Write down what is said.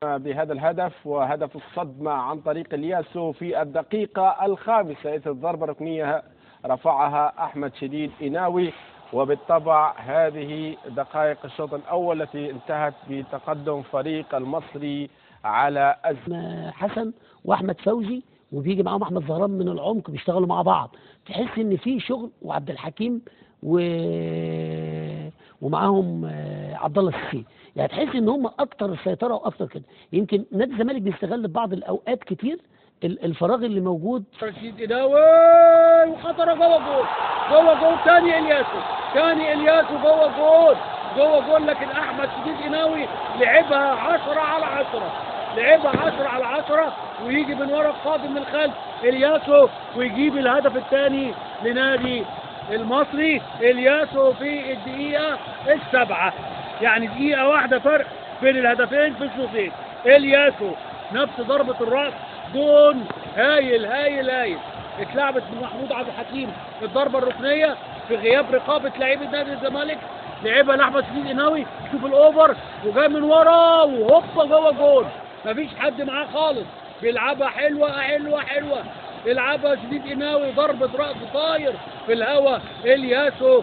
بهذا الهدف، وهدف الصدمة عن طريق الياسو في الدقيقة الخامسة إثر الضربة الركنية رفعها أحمد شديد إناوي. وبالطبع هذه دقائق الشوط الأول التي انتهت بتقدم فريق المصري على حسن وأحمد فوزي، وبيجي معاهم أحمد زهران من العمق، بيشتغلوا مع بعض، تحس إن في شغل، وعبد الحكيم ومعاهم عبد الله السيسي، يعني تحس ان هم اكتر سيطرة واكتر كده. يمكن نادي الزمالك بيستغل بعض الاوقات كتير الفراغ اللي موجود. رشيد إناوي وخطره جوه جول، جوه جول تاني الياسو، تاني الياسو جوه جول، جوه جول، لكن احمد شديد إناوي لعبها 10 على 10، لعبها 10 على 10، ويجي من ورا القادم من الخلف الياسو ويجيب الهدف الثاني لنادي المصري. الياسو في الدقيقة 7، يعني دقيقة واحدة فرق بين الهدفين في الشوطين. الياسو نفس ضربة الرأس، جون هايل هايل هايل، اتلعبت من محمود عبد الحكيم الضربة الركنية في غياب رقابة لعيبة نادي الزمالك، لعبها لأحمد شديد إناوي، شوف الأوفر وجاي من ورا وهوبا جوه جون، مفيش حد معاه خالص، بيلعبها حلوة حلوة حلوة، يلعبها شديد إناوي، ضربة رأس طاير في الهوا الياسو.